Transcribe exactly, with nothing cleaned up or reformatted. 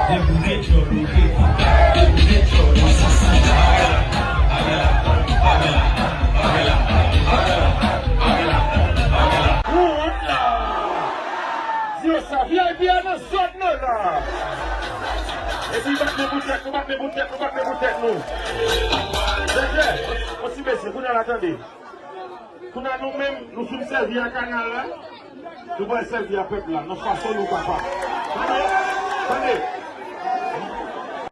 Di yo sa, V I P a nan zòn nan la. Epi bat men pou tèt nou, bat men pou tèt nou, bat men pou tèt nou. Mesye, on ti mesye, kounye a la tande. Kounye a nou menm, nou fin sèvi a kanal la, nou pral sèvi a pèp la, nan fason nou kapab. Tande, tande.